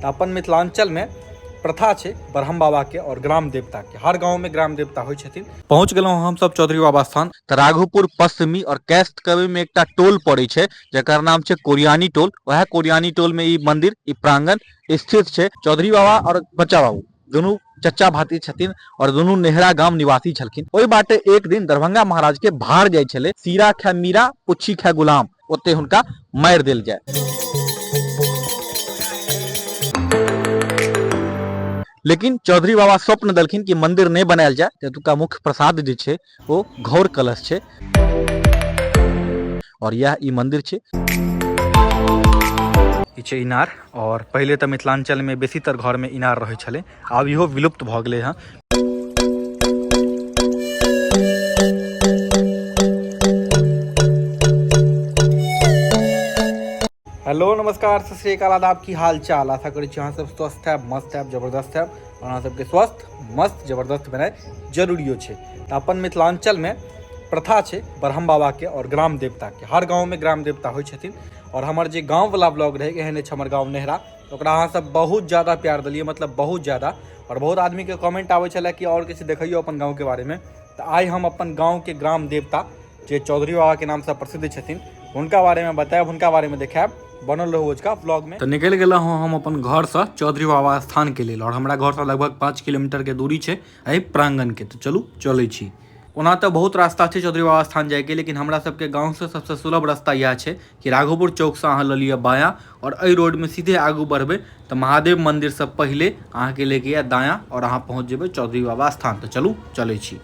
तऽ अपन मिथिलाञ्चलमे प्रथा छै ब्रह्म बाबाके आओर ग्राम देवताके। हर गाँवमे ग्राम देवता होइ छथिन। पहुँच गेलहुँ हमसब चौधरी बाबा स्थान। तऽ राघोपुर पश्चिमी आओर कैस्त कवि में एकटा टोल पड़ै छै जकर नाम छै कोरियानी टोल। वएह कोरियानी टोल में ई मंदिर, ई प्रांगण स्थित छै। चौधरी बाबा आओर बच्चा बाबू दुनू चचा भाती छथिन और दुनू नेहरा गाम निवासी छलखिन। ओहि बाटे एक दिन दरभंगा महाराज के भार जाइ छलै, सीरा खाय मीरा पुच्छी खाय गुलाम, ओते हुनका मारि देल जाय। लेकिन चौधरी बाबा स्वप्न देलखिन कि मंदिर नहि बनायल जाय, एतुका मुख्य प्रसाद जे छै ओ घौर कलश छै और यह ई मंदिर छै। ई छै इनार। और पहिले तऽ मिथिलाञ्चलमे बेसीतर घरमे इनार रहै छलै, आब इहो विलुप्त भऽ गेलै हँ। हेलो, नमस्कार, सत श्री अकाल, आदाब, की हाल चाल? आशा करै छी अहाँ सब स्वस्थ हैब, मस्त हैब, जबरदस्त हैब। और अहाँ सबके स्वस्थ, मस्त, जबरदस्त बनाए जरूरियो छै। तऽ अपन मिथिलाञ्चलमे प्रथा छै ब्रह्म बाबाके और ग्राम देवताके। हर गाँवमे ग्राम देवता होइ छथिन। और हमर जे गाँववला ब्लॉग रहै, एहन अछि हमर गाँव नेहरा, ओकरा अहाँ सब बहुत ज्यादा प्यार देलियै, मतलब बहुत ज्यादा। और बहुत आदमीके कमेंट आबै छलै कि और किछु देखैयौ अपन गाँवके बारेमे। तऽ आइ हम अपन गाँवके ग्राम देवता जे चौधरी बाबाके नामसँ प्रसिद्ध छथिन हुनका बारेमे बतायब, हुनका बारेमे देखायब। बनल रहू अजुका ब्लॉगमे। तऽ निकलि गेलहुँ हम अपन घरसँ चौधरी बाबा स्थानके लेल और हमरा घरसँ लगभग 5 किलोमीटरके दूरी छै एहि प्राङ्गणके। तऽ चलू चलै छी। ओना तऽ बहुत रास्ता छै चौधरी बाबा स्थान जाइके, लेकिन हमरा सबके गाँवसँ सबसँ सुलभ रास्ता इएह छै कि राघोपुर चौकसँ अहाँ लऽ लिअ बायाँ और एहि रोडमे सीधे आगू बढ़बै तऽ महादेव मन्दिरसँ पहिले अहाँके लेके आयत दायाँ और अहाँ पहुँच जेबै चौधरी बाबा स्थान। तऽ चलू चलै छी।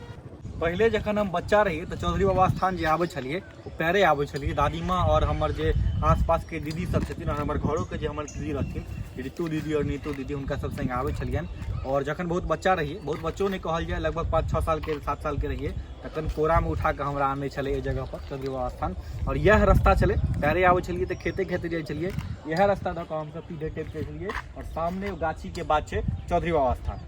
पहिले जखन हम बच्चा रहियै तऽ चौधरी बाबा स्थान जे आबै छलियै ओ पैरे आबै छलियै। दादी माँ और हमर जे आसपासके दीदी सब छथिन और हमर घरोके जे हमर दीदी रहथिन, ऋतु दीदी और नीतू दीदी, हुनका सब संगे आबै छलियनि। और जखन बहुत बच्चा रहियै, बहुत बच्चो नहि कहल जाय, लगभग 5 6 सालके 7 सालके रहियै, तखन कोरामे उठा कऽ हमरा आनै छलै एहि जगहपर चौधरी बाबा स्थान। और इएह रास्ता छलै, पैरे आबै छलियै तऽ खेते खेते जाइ छलियै। इएह रास्ता दऽ कऽ हमसब सीधे टपि जाइ छलियै और सामने गाछीके बाद छै चौधरी बाबा स्थान।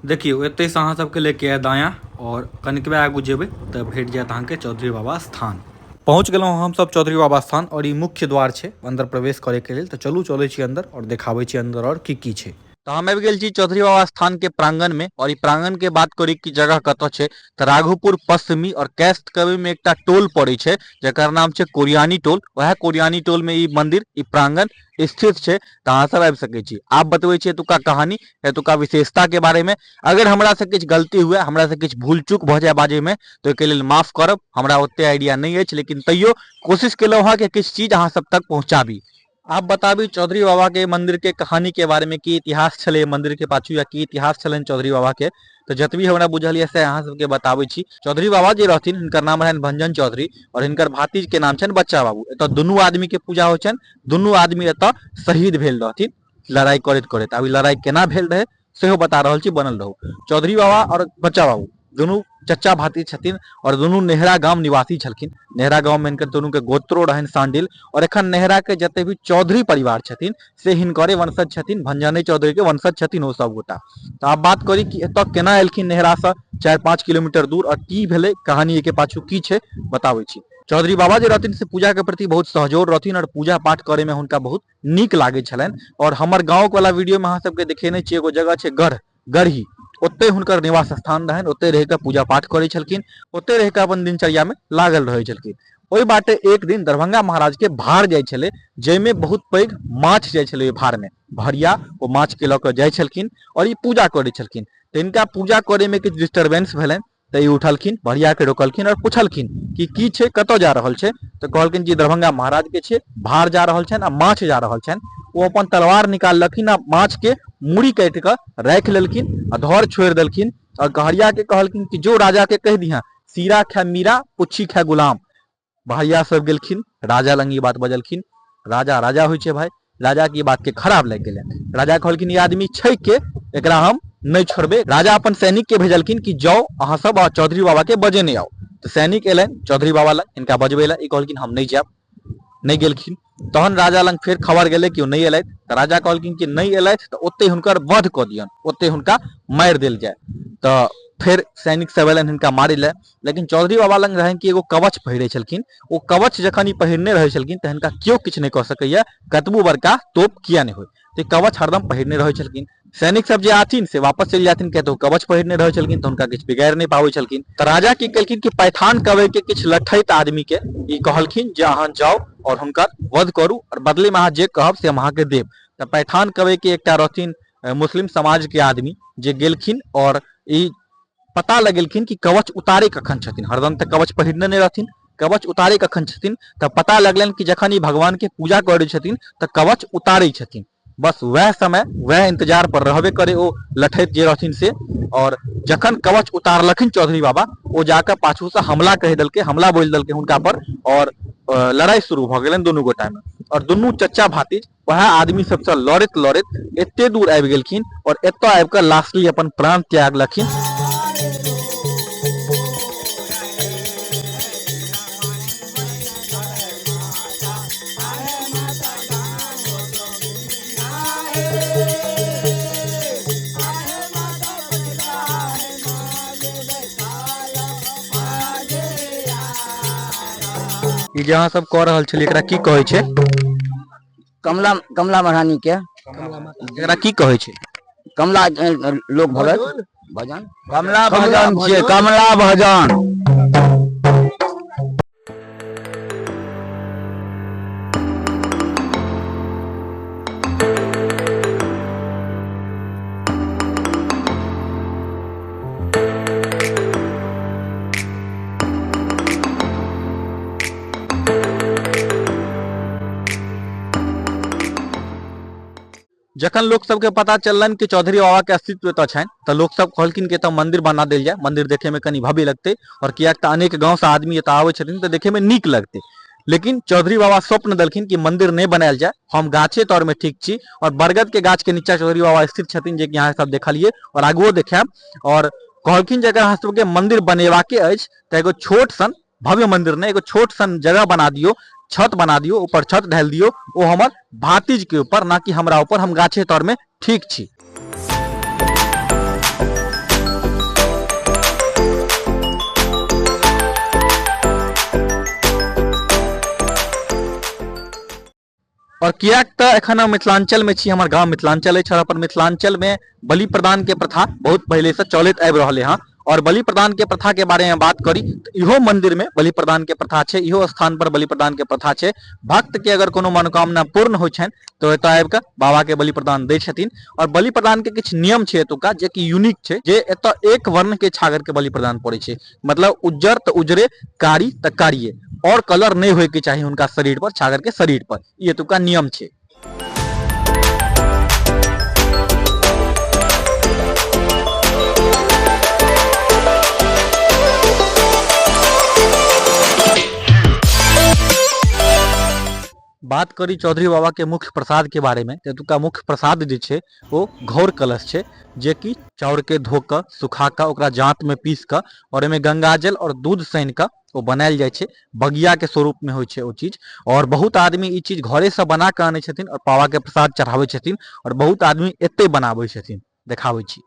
देखियौ एतहिसँ अहाँ सबके लेके आयत दायाँ और कनिकबे आगू जेबै तऽ भेट जायत अहाँके चौधरी बाबा स्थान। पहुँच गेलहुँ हमसब चौधरी बाबा स्थान और ई मुख्य द्वार छै अन्दर प्रवेश करैके लेल। तऽ चलू चलै छी अन्दर और देखाबै छी अन्दर और की की छै। तऽ हम आबि गेल छी चौधरी बाबा स्थान के प्रांगण में और ई प्रांगण के बात करी कि जगह कतऽ छै तऽ राघोपुर पश्चिमी और कैस्त कवि में एकटा टोल पड़ै छै जकर नाम छै कोरियानी टोल। वएह कोरियानी टोल में ई मंदिर, ई प्रांगण स्थित छै। तऽ अहाँ सब आबि सकै छी। आब बतबै छी एतुका कहानी, एतुका विशेषता के बारे में। अगर हमरा से किछु गलती हुए, हमरा से किछु भूल चूक भऽ जाय बाजै में, तऽ ओहिके लेल माफ करब। हमरा ओते आइडिया नहि अछि, लेकिन तैयो कोशिश केलहुँ हँ कि किछु चीज अहाँ सब तक पहुँचाबी। आप बताबी चौधरी बाबा के मंदिर के कहानी के बारे में, की इतिहास छलै मंदिर के पाछू या की इतिहास छलनि चौधरी बाबा के। तऽ जतबी हमरा बुझल यऽ से अहाँ सबके बताबै छी। चौधरी बाबा जे रहथिन हिनकर नाम रहनि भंजन चौधरी और हिनकर भातिज के नाम छनि बच्चा बाबू। एतऽ दुनू आदमी के पूजा होइ छनि। दुनू आदमी एतऽ शहीद भेल रहथिन लड़ाई करैत करैत। आब ई लड़ाई केना भेल रहै सेहो बता रहल छी, बनल रहू। चौधरी बाबा और बच्चा बाबू दुनू चचा भातिज छथिन और दुनू नेहरा गाम निवासी छलखिन। नेहरा गाँव में हिनकर दुनू के गोत्रो रहनि सांडिल और एखन नेहरा के जते भी चौधरी परिवार छथिन से हिनकरे वंशज छथिन, भंजने चौधरी के वंशज छथिन ओ सब गोटा। तऽ आब बात करी कि एतऽ केना एलखिन नेहरा से 4-5 किलोमीटर दूर और की भेलै कहानी, एहिके पाछू की छै बताबै छी। चौधरी बाबा जे रहथिन से पूजा के प्रति बहुत सहजोर रहथिन और पूजा पाठ करे में हुनका बहुत नीक लागै छलनि। और हमर गाँव वाला वीडियो में अहाँ सबके देखेने छी, एगो जगह छै गढ़ गढ़ी, ओतहि हुनकर निवास स्थान रहनि, ओतहि रहि कऽ पूजा पाठ करै छलखिन, ओतहि रहि कऽ अपन दिनचर्या में लागल रहै छलखिन। ओहि बाटे एक दिन दरभंगा महाराज के भार जाइ छलै, जाहिमे बहुत पैघ माछ जाइ छलै। ओहि भार में भरिया ओ माछ के लऽ कऽ जाइ छलखिन और ई पूजा करै छलखिन। तऽ हिनका पूजा करे में किछु डिस्टर्बेंस भेलनि, तऽ ई उठलखिन, भरिया के रोकलखिन और पुछलखिन कि की छै, कतऽ जा रहल छै। तऽ कहलखिन कि दरभंगा महाराज के छै, भार जा रहल छनि आ माछ जा रहल छनि। ओ अपन तलवार निकाललखिन आ माछ के मूड़ी काटि कऽ राखि लेलखिन आ धर छोड़ि देलखिन और कहरिया के कहलखिन कि जो राजा के कहि दिहा, सीरा खाय मीरा पुच्छी खाय गुलाम। भैया सब गेलखिन राजा लंग, ई बात बजलखिन। राजा राजा होइ छै भाई, राजा के ई बात के खराब लागि गेलनि। राजा कहलखिन ई आदमी छै के, एकरा हम नहि छोड़बै। राजा अपन सैनिक के भेजलखिन कि जाओ अहाँ सब आ चौधरी बाबा के बजेने आउ। तऽ सैनिक एलनि चौधरी बाबा लग हिनका बजबै लए। ई कहलखिन हम नहि जायब, नहि गेलखिन। तहन राजा लग फेर खबर गेलै कि ओ नहि एलथि। तऽ राजा कहलखिन कि नहि एलथि तऽ ओतहि हुनकर वध कऽ दियौन, ओतहि हुनका मारि देल जाय। तऽ फेर सैनिक सब एलनि हिनका मारै लए, लेकिन चौधरी बाबा लग रहनि कि एगो कवच पहिरै छलखिन। ओ कवच जखन ई पहिरने रहै छलखिन तऽ हिनका केओ किछु नहि कऽ सकैया, कतबो बड़का तोप किया नहि होय। तऽ कवच हरदम पहिरने रहै छलखिन। सैनिक सब जे आथिन से वापस चलि जाथिन, किया तऽ ओ कवच पहिरने रहै छलखिन, तऽ हुनका किछु बिगाड़ि नहि पाबै छलखिन। तऽ राजा की केलखिन कि पैठान कवै के किछु लठैत आदमी के ई कहलखिन जे अहाँ जाउ और हुनकर वध करू और बदले में अहाँ जे कहब से हम अहाँके देब। तऽ पैठान कवै के एकटा रहथिन मुस्लिम समाज के आदमी जे गेलखिन और ई पता लगेलखिन कि कवच उतारे कखन छथिन। हरदम तऽ कवच पहिरने नहि रहथिन, कवच उतारे कखन छथिन, तऽ पता लगलनि कि जखन ई भगवान के पूजा करै छथिन तऽ कवच उतारै छथिन। बस वएह समय वएह इंतजार पर रहबे करे ओ लठैत जे रहथिन से, और जखन कवच उतारलखिन चौधरी बाबा, ओ जाकऽ पाछू से हमला कहि देलकै, हमला बोलि देलकै हुनका पर और लड़ाई शुरू भऽ गेलनि दुनू गोटा मे। और दुनू चचा भातिज वएह आदमी सबसँ लड़ैत लड़ैत एते दूर आबि गेलखिन और एतऽ आबि कऽ लास्टली अपन प्राण त्यागलखिन। ई जे अहाँ सब कऽ रहल छलियै एकरा की कहै छै? कमला, कमला महारानी के। एकरा की कहै छै? कमला लोक भगत भजन, कमला भजन छियै, कमला भजन। जखन लोक सबके पता चललनि कि चौधरी बाबा के अस्तित्व एतऽ छनि, तऽ लोक सब कहलखिन कि एतऽ मंदिर बना देल जाय, मंदिर देखे में कनि भव्य लगतै, और किएक तऽ अनेक गाँव से आदमी एतऽ आबै छथिन तऽ देखे में नीक लगतै। लेकिन चौधरी बाबा स्वप्न देलखिन कि मंदिर नहि बनायल जाय, हम गाछे तर में ठीक छी। और बरगद के गाछ के नीचा चौधरी बाबा स्थित छथिन, जे कि अहाँ सब देखलिए और आगुओ देखायब। और कहलखिन जे अगर अहाँ सबके मंदिर बनेबाके अछि तऽ एगो छोट सन भव्य मंदिर नहि, एगो छोट सन जगह बना दियौ, छत बना दियौ, ऊपर छत ढालि दियौ, ओ हमर भातिज के ऊपर, ना कि हमरा ऊपर, हम गाछे तर में ठीक छी। और किएक तऽ एखन हम मिथिलांचल में छी, हमर गाम मिथिलांचल अछि और अपन मिथिलांचल में बलि प्रदान के प्रथा बहुत पहले से चलैत आबि रहलै हँ। और बलि प्रदान के प्रथा के बारे में बात करी तऽ इहो मंदिर में बलि प्रदान के प्रथा छै, इहो स्थान पर बलि प्रदान के प्रथा छै। भक्त के अगर कोनो मनोकामना पूर्ण होइ छनि तऽ एतऽ आबि कऽ बाबा के बलि प्रदान दै छथिन। और बलि प्रदान के किछु नियम छै एतुका जे कि यूनिक छै, जे एतऽ एक वर्ण के छागर के बलि प्रदान पड़ै छै, मतलब उज्जर तऽ उजरे, कारी तऽ कारिये, और कलर नहि होय के चाही हुनका शरीर पर, छागर के शरीर पर, ई एतुका नियम छै। बात करी चौधरी बाबा के मुख्य प्रसाद के बारे में, एतुका मुख्य प्रसाद जे छै ओ घौर कलश छै, जे कि चाउर के धो कऽ सुखा कऽ ओकरा जांत में पीस कऽ और एहिमे गंगाजल और दूध सानि कऽ ओ बनायल जाइ छै, बगिया के स्वरूप में होइ छै ओ चीज। और बहुत आदमी ई चीज घरे से बना कऽ आनै छथिन और बाबा के प्रसाद चढ़ाबै छथिन, और बहुत आदमी एते बनाबै छथिन। देखाबै छी।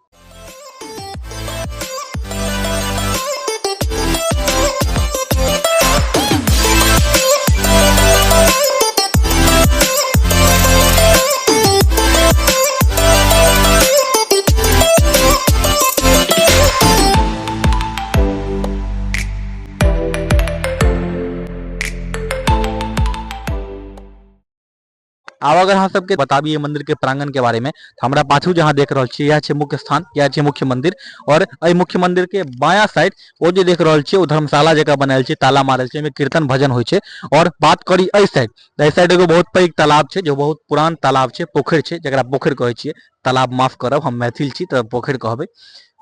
आब अगर अहाँ सबके बताबी मंदिर के प्रांगण के बारे में, तो हमरा पाछू जहाँ देख रहल छी यह छै मुख्य स्थान, यह छै मुख्य मंदिर। और एहि मुख्य मंदिर के बायां साइड ओ जे देख रहल छी ओ धर्मशाला जकाँ बनायल छै, ताला मारल छै, एहिमे कीर्तन भजन होइ छै। और बात करी एहि साइड, तऽ एहि साइड एगो बहुत पैघ तालाब छै, जो बहुत पुरान तालाब छै, पोखरि छै, जकरा पोखरि कहै छियै, तालाब माफ करब, हम मैथिल छी तऽ पोखरि कहबै।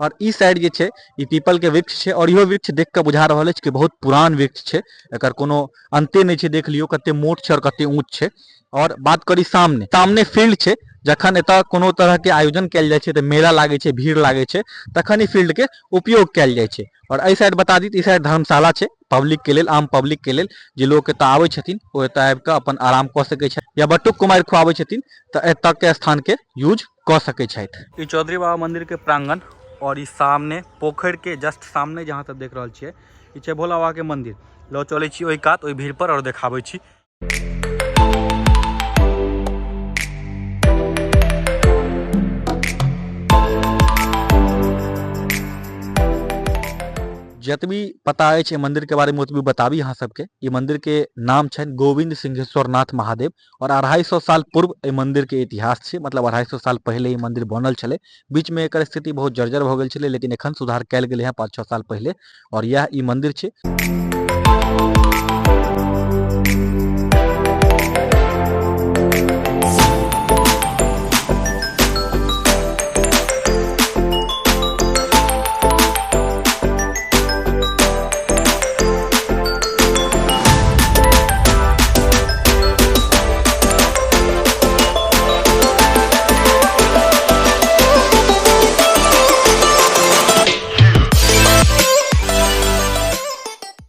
और ई साइड जे छै ई पीपल के वृक्ष छै, और इहो वृक्ष देख कऽ बुझा रहल अछि कि बहुत पुरान वृक्ष छै, एकर कोनो अन्ते नहि छै। देख लियौ कते मोट छै और कते ऊँच छै। और बात करी सामने, सामने फील्ड छै, जखन एतऽ कोनो तरह के आयोजन कयल जाइ छै तऽ मेला लागै छै, भीड़ लागै छै, तखन ई फील्ड के उपयोग कयल जाइ छै। और एहि साइड बता दी तऽ ई साइड धर्मशाला छै पब्लिक के लेल, आम पब्लिक के लेल, जे लोक एतऽ आबै छथिन ओ एतऽ आबि कऽ अपन आराम कऽ सकै छथि, या बटुक कुमारि खुआबै छथिन तऽ एतऽ के स्थान के यूज कऽ सकै छथि। ई चौधरी बाबा मंदिर के प्रांगण और ई सामने पोखरि के जस्ट सामने जहाँ तक देख रहल छियै ई छै भोला बाबा के मंदिर। लऽ चलै छी ओहि कात ओहि भीड़ पर और देखाबै छी। जतबी पता अछि एहि मंदिर के बारे में ओतबी बताबी अहाँ सबके। ई मंदिर के नाम छनि गोविंद सिंहेश्वर नाथ महादेव और 250 साल पूर्व एहि मंदिर के इतिहास छै, मतलब 250 साल पहिले ई मंदिर बनल छलै। बीच में एकर स्थिति बहुत जर्जर भऽ गेल छलै, लेकिन एखन सुधार कयल गेलै हँ 5-6 साल पहिले और यह ई मंदिर छै।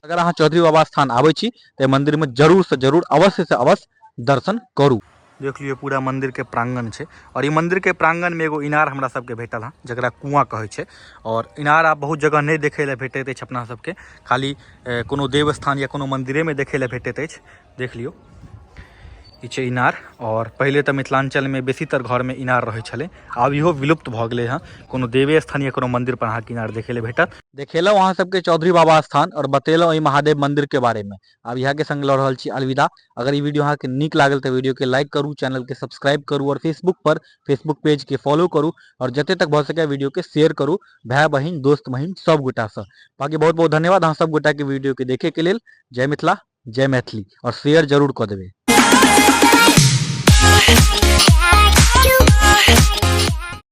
अगर अहाँ चौधरी बाबा स्थान आबै छी तऽ मंदिर में जरूर से जरूर, अवश्य से अवश्य दर्शन करू। देख लियौ पूरा मंदिर के प्रांगण छै और ई मंदिर के प्रांगण में एगो इनार हमरा सबके भेटल हँ, जकरा कुआं कहै छै। और इनार आब बहुत जगह नहि देखै लए भेटैत अछि अपना सबके, खाली कोनो देवस्थान या कोनो मंदिरे में देखै लए भेटैत अछि। देख लियौ ई छै इनार। और पहिले तऽ मिथिलांचल में बेसीतर घर में इनार रहै छलै, आब इहो विलुप्त भऽ गेलै हँ। कोनो देवे स्थान या कोनो मंदिर पर अहाँके इनार देखै लए भेटत। देखेलहुँ अहाँ सबके चौधरी बाबा स्थान और बतेलहुँ एहि महादेव मंदिर के बारे में। आब इएह के संग लऽ रहल छी अलविदा। अगर ई वीडियो अहाँके नीक लागल तऽ वीडियो के लाइक करू, चैनल के सब्सक्राइब करू और फेसबुक पर फेसबुक पेज के फॉलो करू और जते तक भऽ सके वीडियो के शेयर करू भाय बहिन दोस्त बहिन सब गोटासँ। बाकी बहुत बहुत धन्यवाद अहाँ सब गोटा के वीडियो के देखे के लेल। जय मिथिला, जय मैथिली और शेयर जरूर कऽ देबै।